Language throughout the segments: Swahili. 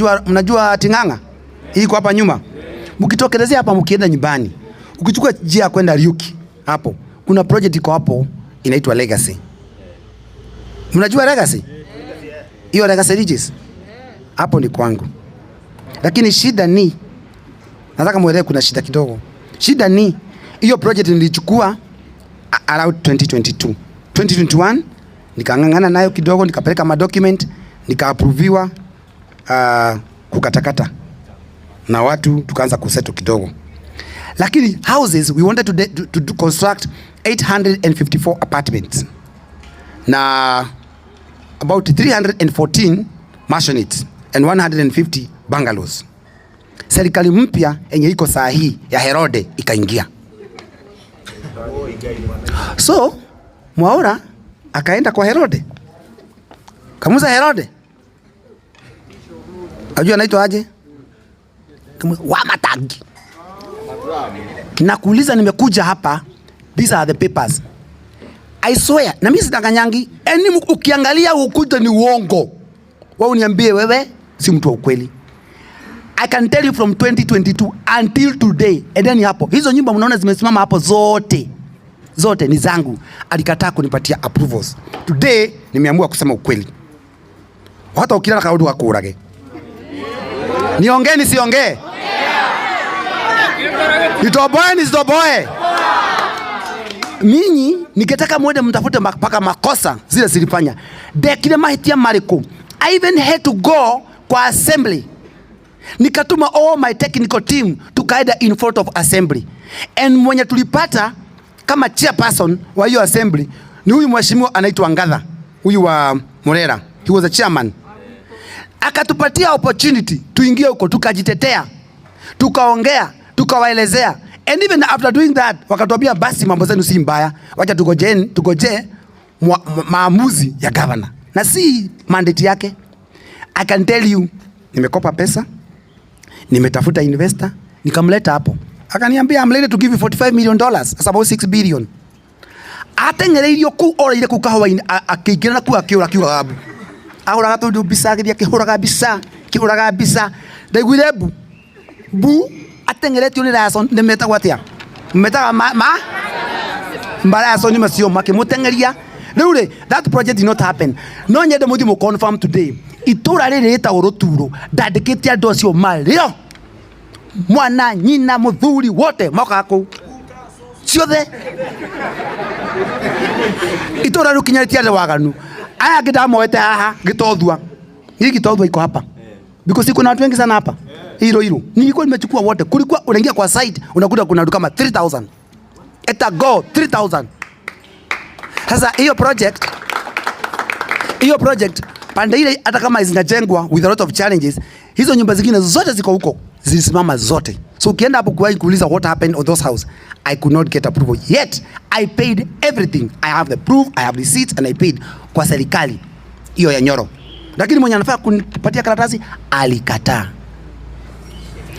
Mnajua Ting'ang'a? Hii iko hapa nyuma. Mkitokelezea hapa mkienda nyumbani, ukichukua njia ya kwenda Ryuki hapo, kuna project iko hapo inaitwa Legacy. Mnajua Legacy? Hiyo Legacy Ridges. Hapo ni kwangu. Lakini shida ni, nataka muelewe kuna shida kidogo. Shida ni hiyo project nilichukua around 2022. 2021 nikang'ang'ana nayo kidogo, nikapeleka ma document, nika-approviwa kukatakata na watu tukaanza kusettle kidogo, lakini houses we wanted to construct 854 apartments na about 314 maisonettes and 150 bungalows. Serikali mpya yenye iko saa hii ya Herode ikaingia, so Mwaura akaenda kwa Herode, kamuza Herode, ajua anaitwa aje? Wamatangi. Nakuuliza, nimekuja hapa, these are the papers. I swear, na mimi sidanganyangi. Yaani ukiangalia ukuta ni uongo. Wewe uniambie wewe si mtu wa ukweli. I can tell you from 2022 until today. And then hapo, hizo nyumba mnaona zimesimama hapo zote. Zote ni zangu. Alikataa kunipatia approvals. Today nimeamua kusema ukweli. Hata ukilala kaundu gakurage. Niongee nisiongee? Nitoboe nisitoboe? Minyi nikitaka mwende mtafute mpaka makosa zile zilifanya. Ndekire mahitia mariku. I even had to go kwa assembly. Nikatuma all my technical team, tukaenda in front of assembly. And mwenye tulipata kama chairperson wa hiyo assembly ni huyu mheshimiwa anaitwa Ngatha, huyu wa Murera. He was a chairman. Akatupatia opportunity tuingie huko, tukajitetea, tukaongea, tukawaelezea, and even after doing that wakatuambia basi mambo zenu si mbaya, wacha tugojeni, tugojee maamuzi ya governor na si mandate yake. I can tell you, nimekopa pesa, nimetafuta investor, nikamleta hapo, akaniambia, "I'm ready to give you $45 million." That's about 6 billion. Ateng'ereirio kuu oreire kuu kahũa-inĩ, akĩingĩra na kuu akĩũra, akiugaga mbu ahũraga tũndũ mbica, agĩthiĩ akĩhũraga mbica, akĩhũraga mbica, ndaiguire mbu mbu ateng'eretio nĩ Rason, nĩ metagwo atĩa, metaga ma Mbarasoni macio makĩmũteng'eria. Rĩu rĩ, that project did not happen. No nyende mũthiĩ mũ confirm today, itũra rĩrĩ rĩtagwo Rũturo, ndandĩkĩte andũ acio marĩo, mwana, nyina, mũthuri, wote mokaga kũu ciothe. Itũra rĩu kinya rĩtiarĩ waganu. Aya angĩ ndamoete haha Gĩtothua, hii Gĩtothua iko hapa because kuna watu wengi sana hapa hilo hilo, nilikuwa nimechukua wote. Kulikuwa unaingia kwa site unakuta kuna watu kama 3000 eta go 3000. Sasa hiyo project pande ile, hata kama zinajengwa with a lot of challenges, hizo nyumba zingine zote ziko huko zilisimama zote. So ukienda hapo kuwahi kuuliza what happened on those house, I could not get approval. Yet I paid everything. I have the proof, I have receipts and I paid kwa serikali hiyo ya Nyoro, lakini mwenye anafaa kunipatia karatasi alikataa.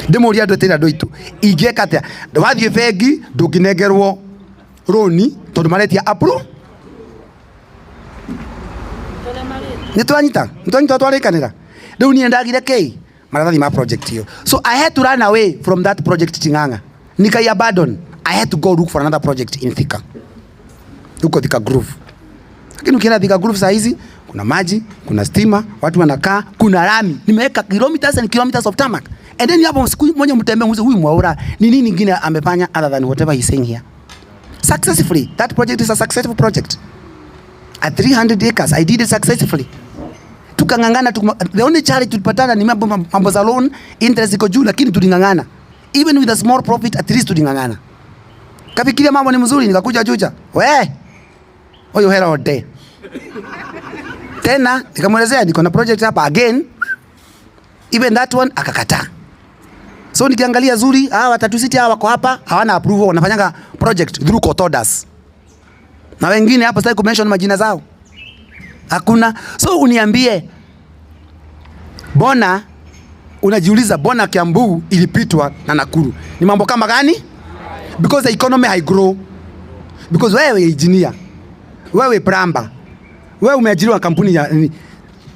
Ndĩmũria andũ etĩra andũ aitũ ingĩka atĩa? Wathiĩ bengi ndũngĩnengerwo rũni tondũ maretia approve. Nĩ twanyita twarĩkanĩra. Rĩu niĩ ndagire kĩ maratathi ma project hiyo, so I had to run away from that project Ting'ang'a, nikai abandon. I had to go look for another project in Thika, huko Thika Grove. Lakini ukienda Thika Grove saa hizi kuna maji, kuna stima, watu wanakaa, kuna lami. Nimeweka kilometers and kilometers of tarmac. And then hapo siku moja mtembee mzee, huyu Mwaura ni nini nyingine amefanya other than whatever he's saying here? Successfully. That project is a successful project. At 300 acres, I did it successfully. Tukang'ang'ana, the only challenge tulipatana ni mambo za loan, interest iko juu, lakini tuling'ang'ana. Even with a small profit, at least tuling'ang'ana. Kafikiria mambo ni mzuri, nikakuja Juja. We, huyu Herode. Tena nikamwelezea niko na project hapa again. Even that one akakataa. So nikiangalia zuri, hawa watatu siti hawa wako hapa, hawana approval, wanafanyanga project through court orders. Na wengine hapo sitaki kumention majina zao. Hakuna. So uniambie, bona unajiuliza bona Kiambu ilipitwa na Nakuru? Ni mambo kama gani? Because the economy hai grow. Because wewe engineer, wewe plumber, wewe umeajiriwa kampuni ya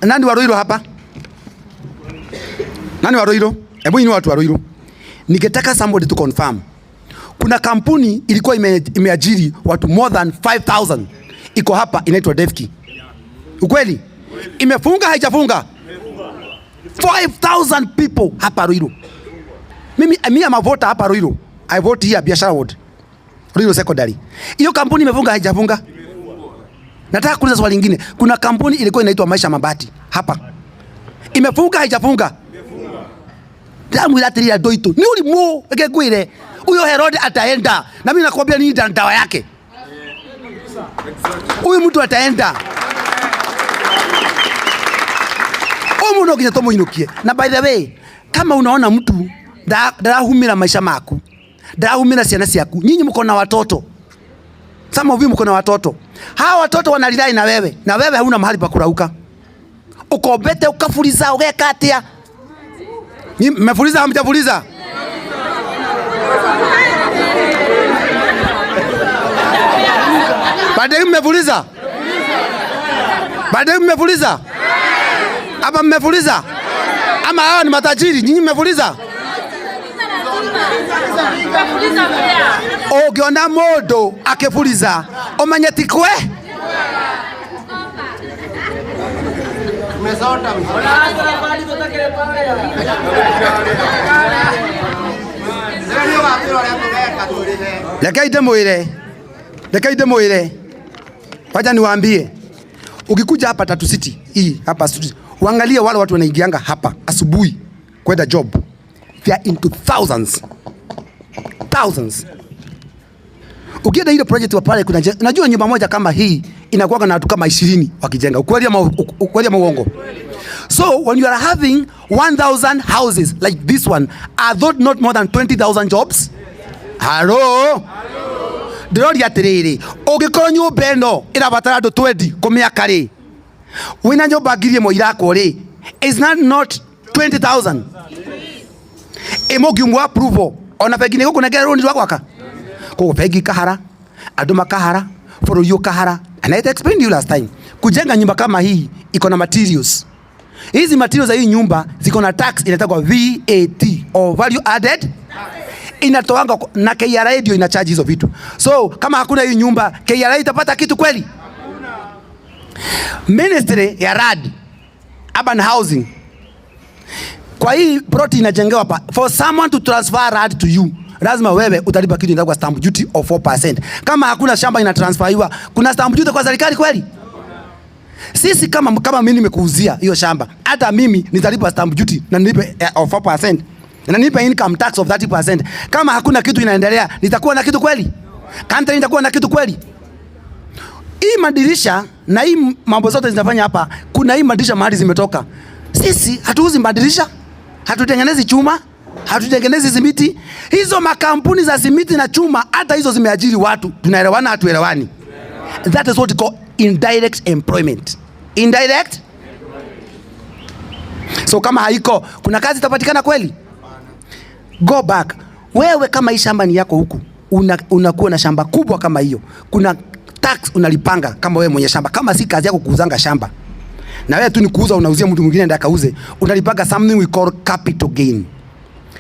nani wa Ruiru hapa? Nani wa Ruiru? Hebu ni watu wa Ruiru. Ningetaka somebody to confirm. Kuna kampuni ilikuwa imeajiri watu more than 5000. Iko hapa inaitwa Devki. Ukweli? Imefunga haijafunga? 5000 people hapa Ruiru. Mimi am a voter hapa Ruiru. I vote here Biashara Ward. Ruiru Secondary. Hiyo kampuni imefunga haijafunga? Nataka kuuliza swali lingine. Kuna kampuni ilikuwa inaitwa Maisha Mabati hapa. Imefunga haijafunga? Ndamwira atiriri andu aitu ni urimu reke ngwire huyo Herode ataenda, na mimi nakwambia nini dawa yake, huyu mtu ataenda. Huyu mundu nginya tumuinukie. Na by the way, kama unaona mtu ndarahumira maisha maku, ndarahumira ciana ciaku, nyinyi mko na watoto, some of you mko na watoto, hawa watoto wanalilai na wewe, na wewe hauna mahali pa kurauka, ukombete ukafuliza ugeka atia. Mmefuliza hamjafuliza? Baadaye mmefuliza? Baadaye mmefuliza? Hapa mmefuliza? Ama hawa ni matajiri, nyinyi mmefuliza? Ũngĩona mũndũ akĩfuliza ũmenye ti kwe. Reke ndĩmwĩre, reke ndĩmwĩre, wacha niwaambie, ukikuja hapa Tatu City hii hapa City, uangalie wale watu wanaingianga hapa asubuhi kwenda job, they are into thousands, thousands. Ukienda ile project wa pale kuna najua nyumba moja kama hii inakuwa na watu kama 20 wakijenga. Ukweli ama uongo? So when you are having 1000 houses like this one, are those not more than 20,000 jobs? Hello? Ndĩroria atĩrĩrĩ, ũngĩkorwo nyũmba ĩno ĩrabatara andũ 20 kũmĩaka rĩ, wĩna nyũmba 1000 irakwo rĩ, is that not 20,000? Ĩmũngiumwo approval ona bengi nĩ ĩgũkũnengera rũni rwa gwaka? Koguo bengi ikahara, andũ makahara, bũrũri ũkahara. And I explained to you last time, kujenga nyumba kama hii iko na materials. Hizi materials za hii nyumba ziko na tax inaitwa VAT or value added. Inatoanga na KRA ndio ina charge hizo vitu. So kama hakuna hii nyumba, KRA itapata kitu kweli? Ministry ya RAD, Urban Housing, kwa hii plot inajengewa hapa, for someone to transfer RAD to you, lazima wewe utalipa kitu inaitwa stamp duty of 4%. Kama hakuna shamba inatransferiwa, kuna stamp duty kwa serikali kweli? Sisi kama mimi nimekuuzia hiyo shamba, hata mimi nitalipa stamp duty na nilipe of 4%. Na nilipe income tax of 30%. Kama hakuna kitu inaendelea, nitakuwa na kitu kweli? Country itakuwa na kitu kweli? Hii madirisha na hii mambo zote zinafanya hapa, kuna hii madirisha mahali zimetoka. Sisi hatuuzi madirisha, hatutengenezi chuma, hatutengenezi simiti. Hizo makampuni za simiti na chuma hata hizo zimeajiri watu. Tunaelewana, hatuelewani? That is what we call indirect employment. Indirect? So kama haiko, kuna kazi itapatikana kweli? Go back. Wewe kama hii shamba ni yako huku, unakuwa na shamba kubwa kama hiyo. Kuna tax unalipanga kama wewe mwenye shamba. Kama si kazi yako kuuzanga shamba, na wewe tu ni kuuza, unauzia mtu mwingine ndiye akauze, unalipanga something we call capital gain.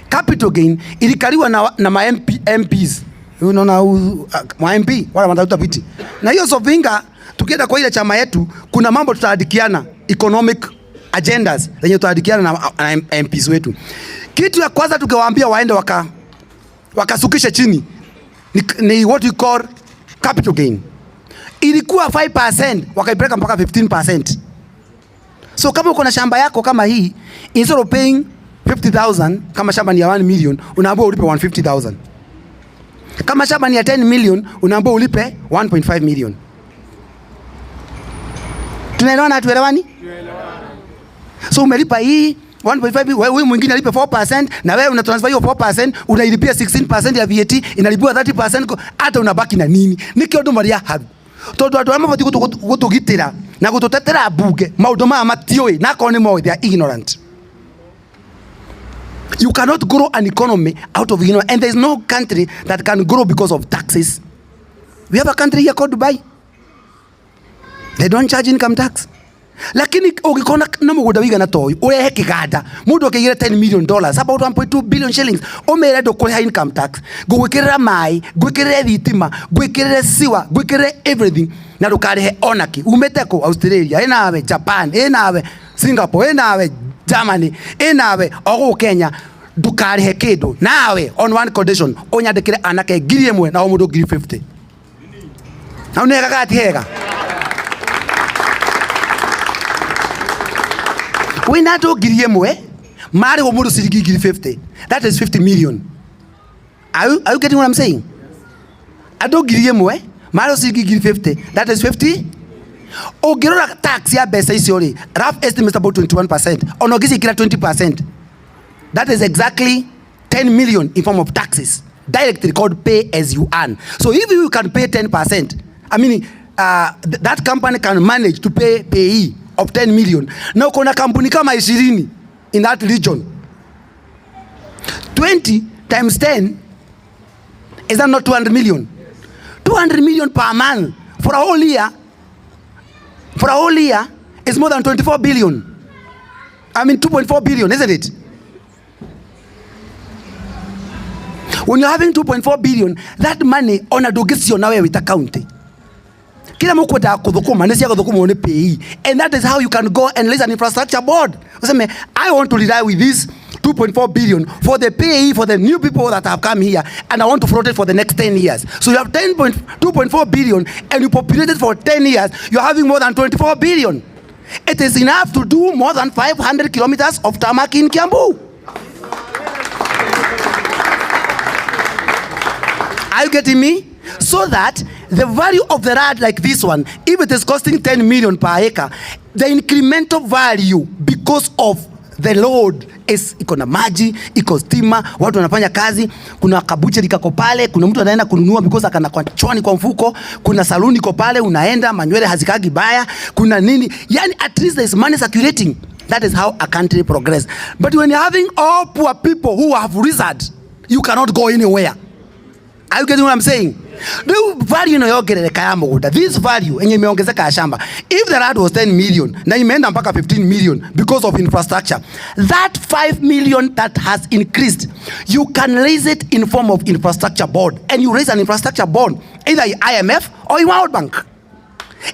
Capital gain ilikaliwa na ma MP, M Ps. Unaona ma MP wala wanatafuta viti. Na hiyo Sofinga, tukienda kwa ile chama yetu, kuna mambo tutaandikiana, economic agendas zenye tutaandikiana na M Ps wetu. Kitu ya kwanza tukiwaambia waende wakasukishe chini ni what we call capital gain. Ilikuwa 5% wakaipeleka mpaka 15%. So kama uko na shamba yako kama hii, instead of paying 50,000, kama shamba ni ya 1 million, unaambiwa ulipe 150,000. Kama shamba ni ya 10 million, unaambiwa ulipe 1.5 million. Tunaelewana, hatuelewani? So umelipa hii 1.5, wewe huyu mwingine alipe 4%, na wewe una transfer hiyo 4%, unailipia 16% ya VAT, inalipiwa 30%, hata unabaki na nini? Nikio ndo maria haru. Tondu andu aria mabati gutugitira na gututetera bunge maundu maya matiui, na akorwo ni moĩ, they are ignorant. You cannot grow an economy out of ignorance, and there is no country that can grow because of taxes. We have a country here called Dubai. They don't charge income tax. Lakini ũngĩkona na mũgũnda wĩigana ta ũyũ ũrehe kĩganda, mũndũ akĩigĩre 10 million dollars, about 1.2 billion shillings, ũmere ndũkũrĩha income tax, ngũgwĩkĩrĩra maĩ, ngwĩkĩrĩre thitima, ngwĩkĩrĩre siwa, ngwĩkĩrĩre everything, na ndũkarĩhe onakĩ. Umĩte kũ? Australia, ĩnawe Japan, ĩnawe Singapore, ĩnawe Germany, ĩnawe o gũkũ Kenya, ndũkarĩhe kĩndũ. Nawe on one condition, ũnyandĩkĩre anake 1,000 na o mũndũ 50,000. Hau nĩ hega kana ti hega? Wĩna andũ 1,000 marĩhwo mũndũ ciringi 50,000, that is 50 million. Are you getting what I'm saying? Andũ 1,000 marĩhwo ciringi 50,000, that is 50. Ũngĩrora tax ya mbeca icio rĩ, rough estimate about 21%, ona ũngĩciĩkĩra 20%, that is exactly 10 million in form of taxes directly, called pay as you earn. So if you can pay 10%, I mean, that company can manage to pay PAYE of 10 million. Na uko na kampuni kama 20 in that region, 20 times 10, is that not 200 million? 200 million per month for a whole year, for a whole year is more than 24 billion. I mean 2.4 billion, isn't it? When you're having 2.4 billion, that money ona ndũngĩciona wewe ta county. Kila mũkwendaga kũthũkũma nĩ cia gũthũkũmwo nĩ PAYE. And that is how you can go and raise an infrastructure board. Useme, I want to rely with this 2.4 billion for the PAYE for the new people that have come here, and I want to float it for the next 10 years. So you have 10.2.4 billion and you populate it for 10 years, you're having more than 24 billion. It is enough to do more than 500 kilometers of tarmac in Kiambu. Are you getting me? So that the value of the land like this one, if it is costing 10 million per acre, the incremental value because of the load is iko na maji, iko stima, watu wanafanya kazi, kuna kabucheri kako pale, kuna mtu anaenda kununua because akana kwa chwani kwa mfuko, kuna saluni iko pale, unaenda manywele hazikagi baya, kuna nini, yani at least there is money circulating. That is how a country progress. But when you're having all poor people who have risen, you cannot go anywhere. Are you getting what I'm saying? Rĩu value ĩno yongerereka ya mũgũnda, this value yenye imeongezeka ya shamba, if the land was 10 million na imeenda mpaka 15 million because of infrastructure, that 5 million that has increased, you can raise it in form of infrastructure board, and you raise an infrastructure board either IMF or World Bank,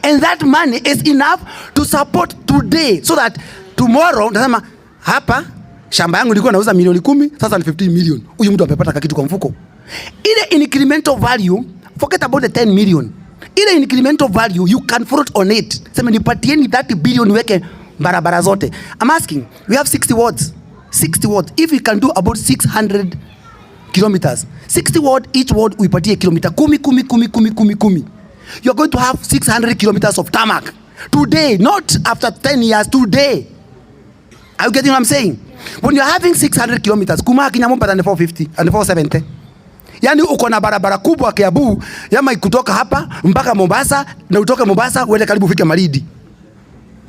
and that money is enough to support today so that tomorrow nasema hapa shamba yangu nilikuwa nauza milioni 10, sasa ni 15 million. Huyu mtu amepata kakitu kwa mfuko. Ile incremental value, forget about the 10 million. Ile incremental value you can float on it. Sema nipatieni 30 billion weke barabara zote. I'm asking, we have 60 wards. 60 wards. If we can do about 600 kilometers, 60 ward, each ward uipatie kilomita 10 10 10 10 10 10. You're going to have 600 kilometers of tarmac today, not after 10 years, today. Are you getting what I'm saying? When you're having 600 kilometers, kuma kinya Mombasa ni 450 and 470. Yani uko na barabara kubwa Kiambu yama kutoka hapa mpaka Mombasa na utoke Mombasa uende karibu ufike Malindi.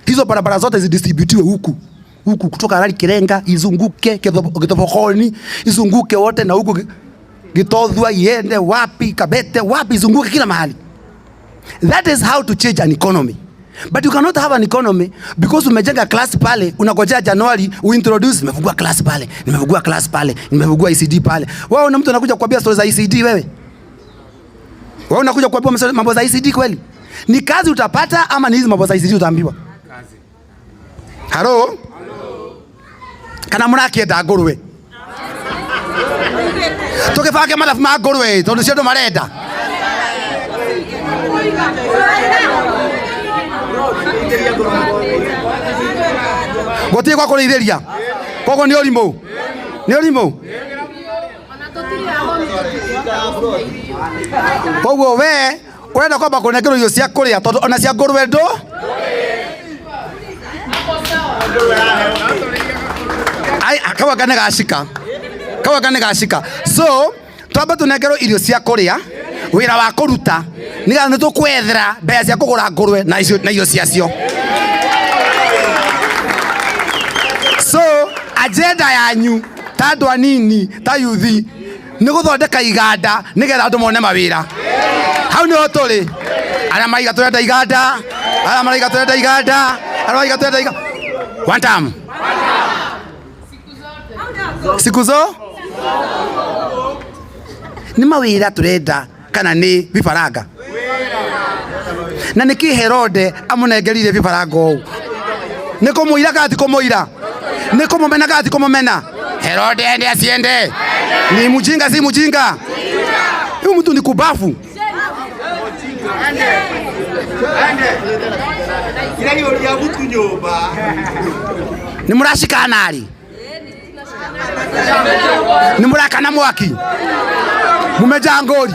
Hizo barabara zote zidistributiwe huku. Huku kutoka Rari Kirenga izunguke Githobokoni, izunguke wote na huku Gitothua iende wapi, Kabete wapi, izunguke kila mahali. That is how to change an economy. But you cannot have an economy because umejenga class pale, unagojea Januari uintroduce, nimefungua class pale, nimefungua class pale, nimefungua ECD pale. Wewe una mtu anakuja kukuambia stories za ECD wewe? Wewe unakuja kuambia mambo za ECD kweli? Ni kazi utapata ama ni hizi mambo za ECD utaambiwa? Kazi. Halo? Kana mũrakienda ngũrwe? Tũgĩbange mathabu ma ngũrwe tondũ cio andũ marenda. Gũtirĩ gwa kũrĩithĩria. Koguo nĩ ũrimũ. Nĩ ũrimũ. Koguo we ũrenda kwamba kũnengerwo irio cia kũrĩa tondũ ona cia ngũrwe ndũ. Ai, kau anga nĩ gacika. Kau anga nĩ gacika. So twambe tũnengerwo irio cia kũrĩa, wĩra wa kũruta, nĩgetha nĩ tũkwethera mbeca cia kũgũra ngũrwe na icio na irio ciacio. So agenda yanyu ta andũ anini ta yuthi nĩ gũthondeka iganda nĩgetha andũ mone mawĩra. Hau nĩho tũrĩ. Arĩa maraiga tũrenda iganda, arĩa maraiga tũrenda iganda, Aroiga twende iga. One time. Siku zo nĩ mawĩra tũrenda kana nĩ vifaranga? Na nĩkĩ Herode amũnengerire vifaranga ũũ? Nĩ kũmũira kana ti kũmũira? Nĩ kũmũmena kana ti kũmũmena? Herode ende asiende? Ni mjinga si mjinga? Huyu mtu ni kubafu. Nĩ mũracikana rĩ? Nĩ mũrakana mwaki? Mumejaa ngori.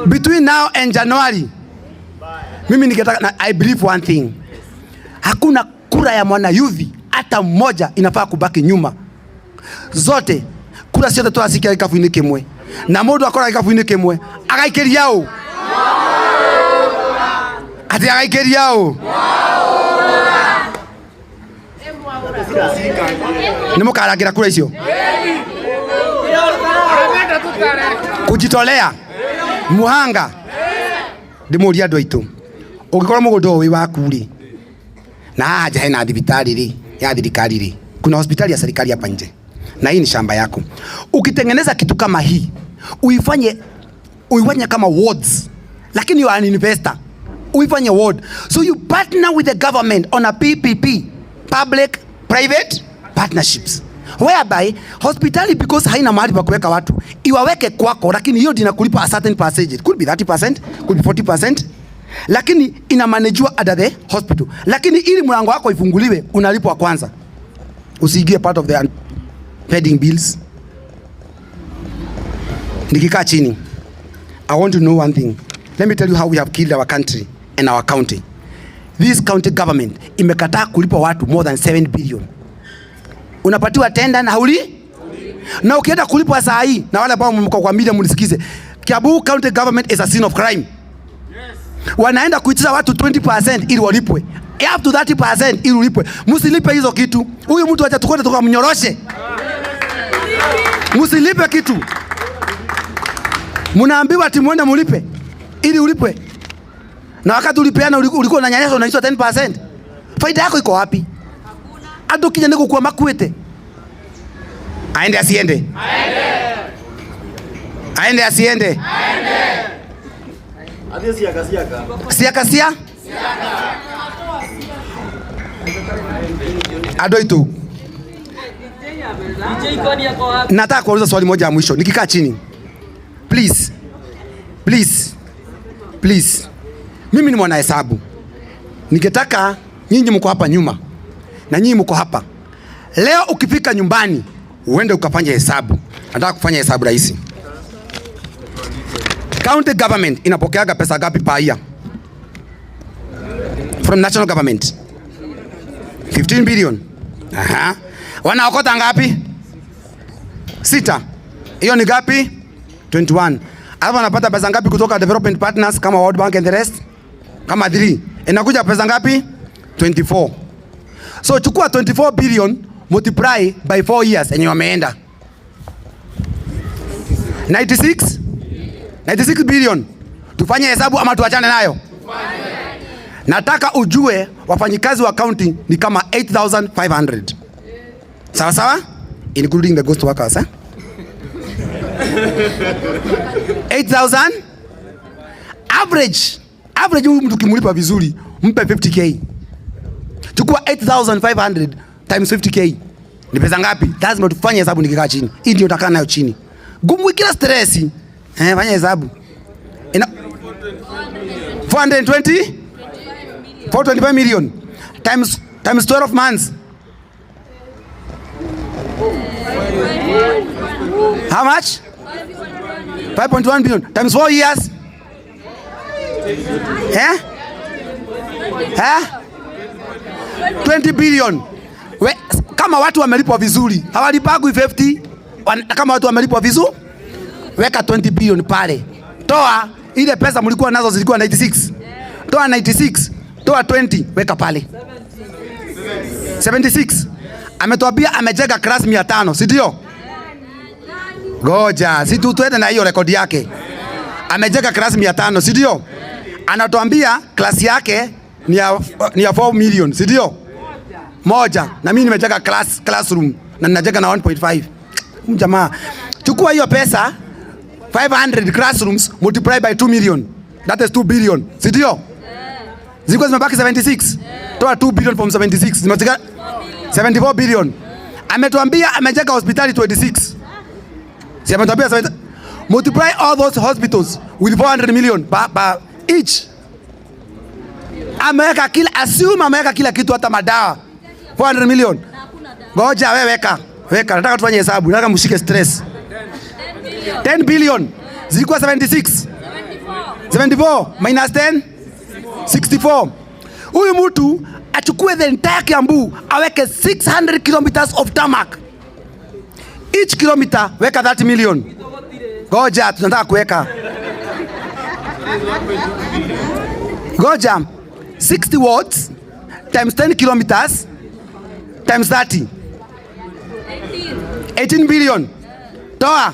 Between now and January, mimi ningetaka na I believe one thing. Hakuna kura ya mwana youth hata mmoja inafaa kubaki nyuma. Zote kura ciothe tũracikia gĩkabu-inĩ kĩmwe, na mũndũ akora gĩkabu-inĩ kĩmwe agaikĩria ũ? Atĩ agaikĩria ũ? Nĩ mũkarangĩra kura icio? Kujitolea muhanga ndĩmũrie andũ aitũ, ũngĩkorwo mũgũnda ũyũ wĩ waku rĩ, na haha nja hena thibitarĩ rĩ ya thirikari rĩ, kuna hospitali ya serikali hapa nje, na hii ni shamba yako. Ukitengeneza kitu kama hii uifanye kama wards, lakini you are an investor, uifanye ward. So you partner with the government on a PPP, public private partnerships, whereby hospitali because haina mahali pa kuweka watu iwaweke kwako, lakini hiyo ndio inakulipa a certain percentage. It could be 30%, could be 40%, lakini ina managewa under the hospital. Lakini ili mlango wako ifunguliwe unalipwa kwanza, usiingie part of the pending bills. Nikikaa chini, I want to know one thing. Let me tell you how we have killed our country and our county. This county government imekataa kulipa watu more than 7 billion. Unapatiwa tenda na hauli? Na ukienda kulipwa saa hii, na wale ambao mko kwa media mnisikize, Kiambu County government is a scene of crime. Wanaenda kuitisha watu 20% ili walipwe, up to 30% ili ulipwe. Msilipe hizo kitu. Huyu mtu acha tukwende tukamnyoroshe. Msilipe kitu. Mnaambiwa ati muende mulipe ili ulipwe. Na wakati ulipeana ulikuwa unanyanyaswa, unaitwa 10%. Faida yako iko wapi? Andu kinya ni gukua makuite. Aende asiende? Aende. Aende asiende? Aende. Siaka siaka. Siaka sia? Andũ aitũ. Nataka kuuliza swali moja ya mwisho nikikaa chini. Please. Please. Please. Mimi ni mwanahesabu. Ningetaka nyinyi mko hapa nyuma na nyinyi mko hapa. Leo ukifika nyumbani uende ukafanya hesabu. Nataka kufanya hesabu rahisi. County government inapokeaga pesa ngapi per year? From national government. 15 billion. Aha. Wanaokota ngapi? 6. Hiyo ni ngapi? 21. Alafu wanapata pesa ngapi kutoka development partners kama World Bank and the rest? Kama 3. Inakuja pesa ngapi? 24. So chukua 24 billion multiply by 4 years yenye wameenda. 96? 96 billion. Tufanye hesabu ama tuachane nayo? Nataka ujue wafanyikazi wa county ni kama 8,500. Sawa sawa? Including the ghost workers, eh? 8,000 average. Average huyu mtu kimlipa vizuri, mpe 50k. Chukua 8,500 times 50k. Ni pesa ngapi? Lazima tufanye hesabu nikikaa chini. Hii ndio utakaa nayo chini. Gumu kila stress. Fanya hesabu. Ina 420? 425 million times 12 months. How much? 5.1 billion times 4 years. Eh? Eh? 20 billion. We, kama watu wamelipwa vizuri, hawalipagwi 50. Kama watu wamelipwa vizuri, weka 20 billion pale. Toa ile pesa mlikuwa nazo zilikuwa 96. Toa 96, toa 20, weka pale. 76. Ametuambia amejenga class 500, si ndio? Goja, si tu tuende na hiyo rekodi yake. Amejenga class 500, si ndio? Anatuambia class yake ni ya 4 million, si ndio? Moja. Na mimi nimejenga classroom na ninajenga na 1.5. Jamaa, chukua hiyo pesa, 500 classrooms multiply by 2 million. That is 2 billion. Si ndio? Zilikuwa zimebaki 76. Toa 2 billion from 76. Zimebaki 74 billion. Ametuambia amejenga hospitali 26. Si ametuambia 70? Multiply all those hospitals with 400 million per each. Ameweka kila, assume ameweka kila kitu, hata madawa. 400 million. Ngoja wewe, weka. Weka, nataka tufanye hesabu. Nataka mshike stress. 10 billion. Zilikuwa 76. 74 minus 10, 64. Huyu mtu achukue the entire Kiambu, aweke 600 kilometers of tarmac. Each kilometer weka 30 million. Ngoja, tunataka kuweka. Ngoja, 60 watts times 10 kilometers times 30. 18 billion. Toa.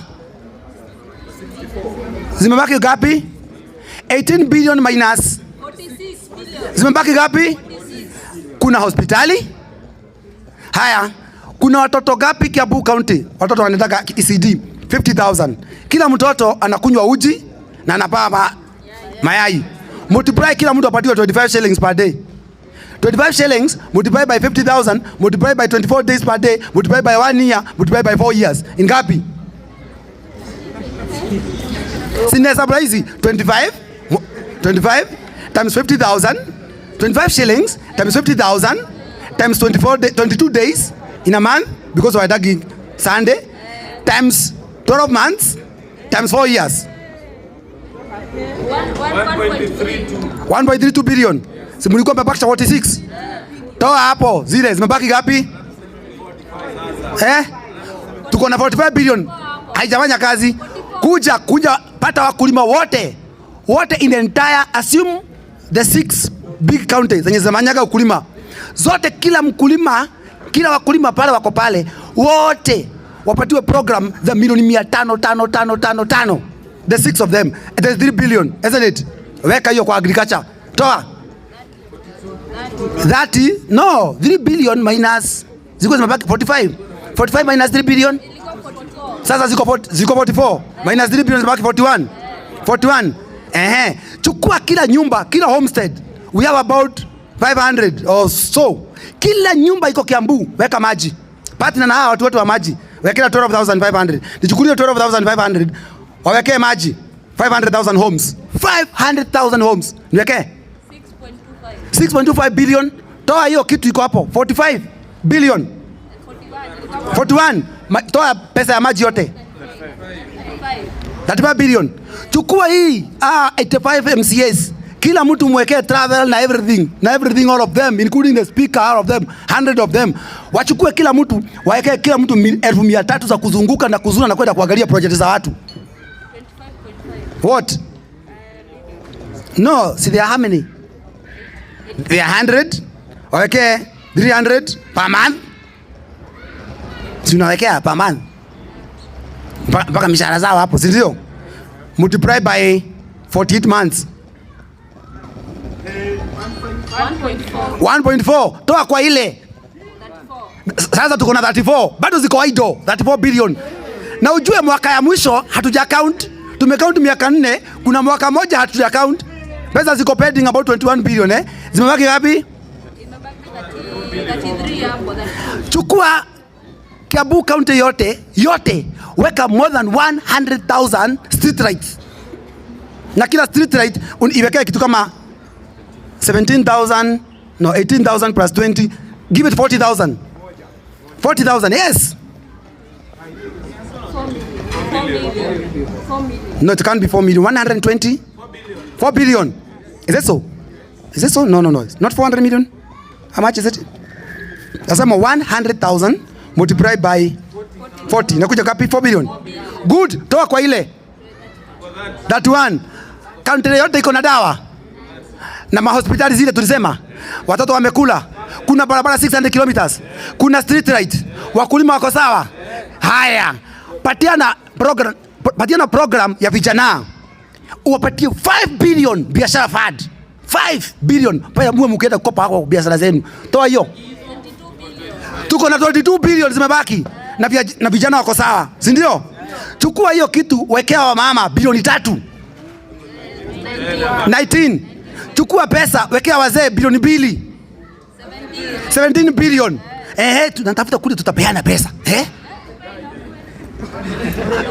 Zimebaki ngapi? 18 billion minus 46 billion. Zimebaki ngapi? Kuna hospitali. Haya, kuna watoto gapi Kiambu County? Watoto wanataka ECD 50,000. Kila mtoto anakunywa uji na anapaa mayai. Multiply, kila mtu apatiwe 25 shillings per day. 25 shillings multiply by 50,000 multiply by 24 days per day multiply by 1 year multiply by 4 years. Ingapi? Si ni hesabu rahisi? 25 25 times 50,000, 25 shillings times 50,000 times 24 day, 22 days in a month, because we're tagging Sunday, times 12 months times 4 years. 1.32. 1.32 billion. Si mlikuwa mmebakisha 46? Toa hapo zile zimebaki ngapi? Eh? Tuko na 45 billion. Haijafanya kazi. Kuja pata wakulima wote. Wote in the entire, assume the 6 big counties zenye zinafanyaga ukulima. Zote, kila mkulima, kila wakulima pale wako pale, wote wapatiwe program za milioni mia tano, tano, tano, tano, tano. The 6 of them. It is 3 billion, isn't it? Weka hiyo kwa agriculture. Toa. 30, no, 3 billion minus, ziko zimebaki 45. 45 minus 3 billion. Sasa ziko 44 minus 3 billion, zimebaki 41. 41. Ehe. Chukua kila nyumba, kila homestead. We have about 500 or so. Kila nyumba iko Kiambu, weka maji. Partner na hawa watu wote wa maji. Wekea 12,500. Nichukulie 12,500, wawekee maji. 500,000 homes. 500,000 homes. Niwekee 6.25 billion. Toa hiyo kitu iko hapo 45 billion. 41. Toa pesa ya maji yote 35 billion. Chukua hii, 85 MCAs. Kila mtu mwekee travel na everything, na everything, all of them, including the speaker, all of them, 100 of them. Wachukue kila mtu, waekee kila mtu elfu mia tatu za kuzunguka na kuzuna na kwenda kuangalia project za watu. What? No, see there are how many? They are 100. Wawekee 300 per month. Si unawekea per month? Mpaka mishahara zao hapo, si ndio? Multiply by 48 months. 1.4. Toa kwa ile. Sasa tuko na 34. Bado ziko idle, 34 billion. Na ujue mwaka ya mwisho hatuja count. Tumecount miaka 4, kuna mwaka moja hatuja count. Pesa ziko pending about 21 billion. Zimebaki ngapi? Imebaki 33 hapo, 32. Chukua Kiambu County yote, yote, weka more than 100,000 street lights. Na kila street light iwekee kitu kama 17,000, no, 18,000 plus 20, give it 40,000. 40,000, yes. 4 million. 4 million. No, it can't be 4 million. 120? 4 billion. Is it so? Is it so? No, no, no. It's not 400 million. How much is it? Nasema 100,000 multiplied by 40. Nakuja ngapi? 4 billion. Good. Toa kwa ile. That one. County yote iko na dawa. Na mahospitali zile tulisema. Watoto wamekula. Kuna barabara 600 kilometers. Kuna street light. Wakulima wako sawa. Haya. Patiana program ya vijana. Uwapatie 5 billion biashara fund. 5 billion. Paya muwe mkienda kukopa hapo biashara zenu. Toa hiyo. Tuko na 22 billion zimebaki na vijana wako sawa, si ndio? Chukua hiyo kitu, wekea wamama bilioni 3, 19. Chukua pesa, wekea wazee bilioni 2, 17 billion. Eh, tunatafuta kule tutapeana pesa. Eh?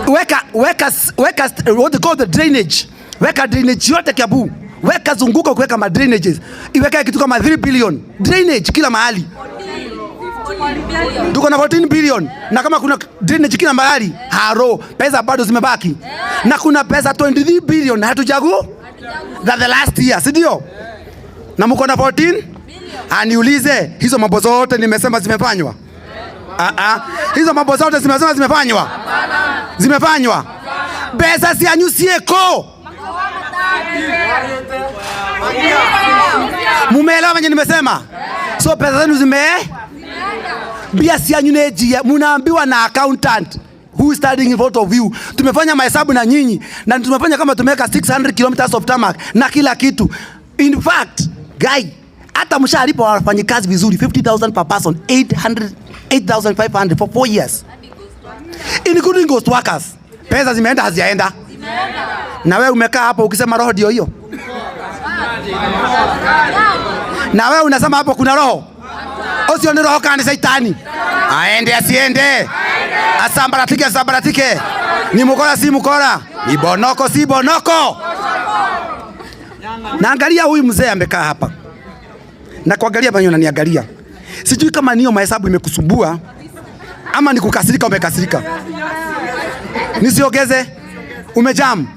Weka weka weka what they call the drainage. Weka drainage yote Kiambu. Weka zunguka kuweka ma drainages. Iweka kitu kama 3 billion. Drainage kila mahali. Tuko na 14 billion na kama kuna drainage kila mahali, haro pesa bado zimebaki, na kuna pesa 23 billion hatujagu that the last year, si ndio? Na mko na 14 Aniulize, hizo mambo zote nimesema zimefanywa? Ah ah, hizo mambo zote zimesema zimefanywa? Zimefanywa? Pesa cianyu cieko. Mumeelewa venye nimesema? So pesa zenu zime mbia cianyu nĩ njie, munaambiwa na accountant who is standing in front of you. Tumefanya mahesabu na nyinyi na tumefanya kama tumeweka 600 kilometers of tarmac na kila kitu. In fact, guy, hata mshalipa wafanyikazi vizuri 50,000 per person, 800 8,500 for 4 years, including ghost workers. Pesa zimeenda hazijaenda? Na wewe umekaa hapo ukisema roho ndio hiyo, na wewe unasema hapo kuna roho ucio nĩ roho kana nĩ caitani? Aende asiende? Asambaratike asambaratike? Ni mukora si mukora? Ni bonoko si bonoko? Naangalia huyu mzee amekaa hapa na kuangalia venye unaniangalia, sijui kama niyo mahesabu imekusumbua ama ni kukasirika. Umekasirika, nisiongeze, umejam.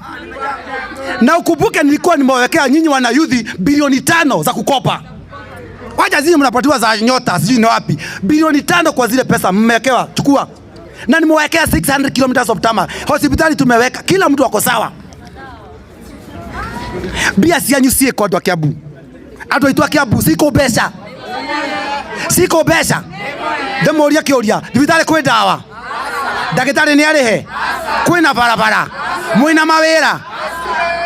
Na ukumbuke nilikuwa nimewekea nyinyi wana youth bilioni 5 za kukopa. Wacha zile mnapatiwa za nyota sijui ni wapi. Bilioni 5 kwa zile pesa mmewekewa, chukua. Na nimewekea 600 kilometers of tarmac. Hospitali tumeweka, kila mtu ako sawa. Mbia cianyu ciĩko andũ a Kiambu. Andũ aitũ a Kiambu ciko mbeca. Ciko mbeca. Ndĩmũrie kĩũria, thibitarĩ kwĩ ndawa? Ndagĩtarĩ nĩ arĩhe? Kwĩna barabara? Mwĩna mawĩra?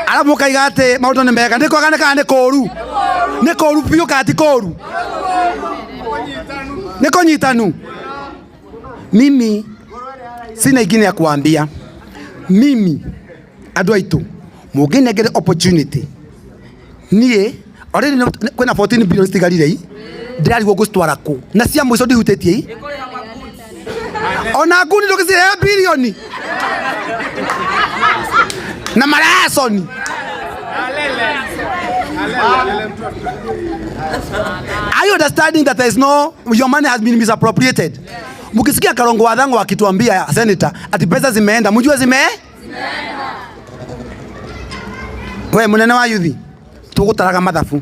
Arabu mũkaiga atĩ maũndũ nĩ mega. Nĩ kwega nĩ kana nĩ kũũru? Nĩ kũũru biũ kana ti kũũru? Nĩ kũnyitanu. Mimi sina ingine ya kuambia. Mimi andũ aitũ mũngĩnengere opportunity niĩ already kwĩna 14 billion citigarire i ndĩrarigwo ngũcitwara kũ na cia mũico ndihutĩtie i ona nguni ndũgĩcirehe bilioni na marasoni. Are you understanding that there is no, your money has been misappropriated? Mukisikia Karongo wa Thango akituambia senator ati pesa zimeenda, mjue zime? We munene wa yuthi tugutaraga mathabu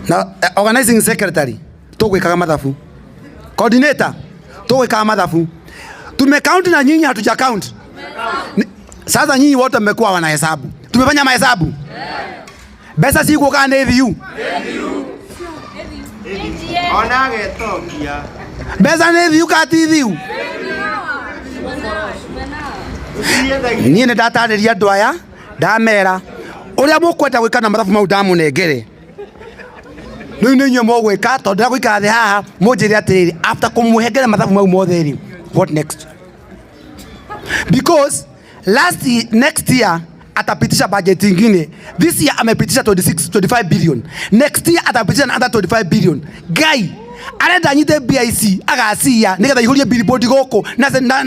na organizing secretary tugwikaga mathabu, coordinator tugwikaga mathabu. Tumecount na nyinyi hatuja count. Sasa nyinyi wote mmekuwa wanahesabu. Tumefanya mahesabu. Mbeca ciguoka nĩ thiu. Ona getokia. Mbeca nĩ thiu kana ti thiu? Niĩ nĩ ndatarĩria andũ aya ndamera ũrĩa mũkwenda gwĩka na mathabu mau ndamũnengere rĩu nĩ inyuĩ mũgwĩka tondũ ndĩra gũikara thĩ haha mũnjĩre atĩrĩrĩ, after kũmũhengere mathabu mau mothe rĩ, what next? Because last year, next year atapitisha budget ingine. This year amepitisha 26 25 billion, next year atapitisha another 25 billion. Guy arenda anyite BIC agacia nigetha ihurie billboard gũkũ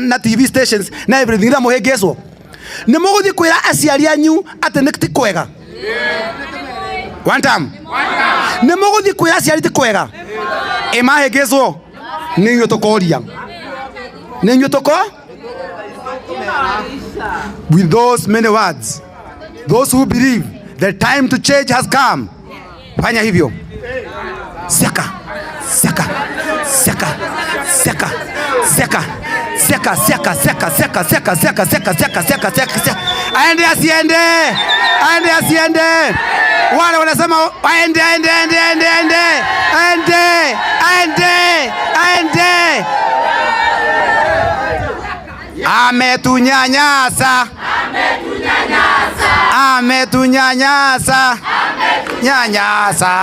na TV stations na everything na mũhĩngĩcwo nĩ mũgũthiĩ kwĩra aciari anyu atĩ nĩ ti kwega. One time nĩ mũgũthiĩ kwĩra aciari ti kwega ĩ mahĩngĩcwo nĩ inyuĩ tũkoria nĩ inyuĩ tũko. With those many words, those who believe the time to change has come, fanya hivyo. Siaka siaka siaka siaka siaka siaka siaka siaka siaka siaka siaka siaka siaka siaka siaka siaka. Aende asiende? Aende asiende? Wale wanasema aende aende aende aende aende aende aende aende. Ametunyanyasa, Ametunyanyasa, nyanyasa.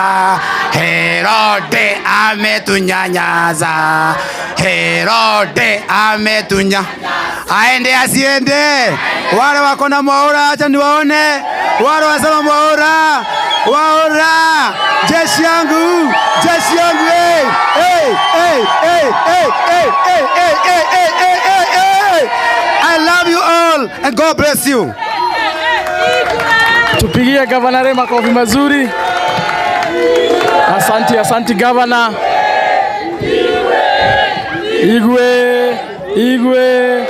Herode ametunyanyasa, Herode ametunya. Aende asiende? Wale wako na Mwaura, acha niwaone. Wale wasema Mwaura, Mwaura, jeshi yangu, jeshi yangu, hey, hey, hey, hey, hey, hey, hey, hey, hey, hey, hey, hey, hey. I love you all and God bless you. Tupigie Gavana Ray makofi mazuri. Asante, asante gavana. Igwe, Igwe,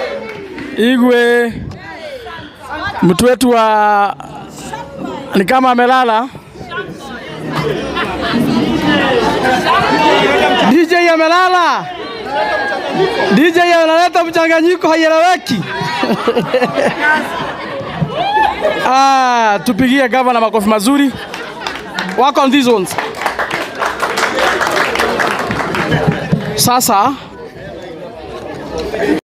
Igwe. Mtu wetu wa ni kama amelala. DJ amelala. DJ analeta mchanganyiko, haieleweki. Ah, tupigie gavana makofi mazuri. Work on these ones. Sasa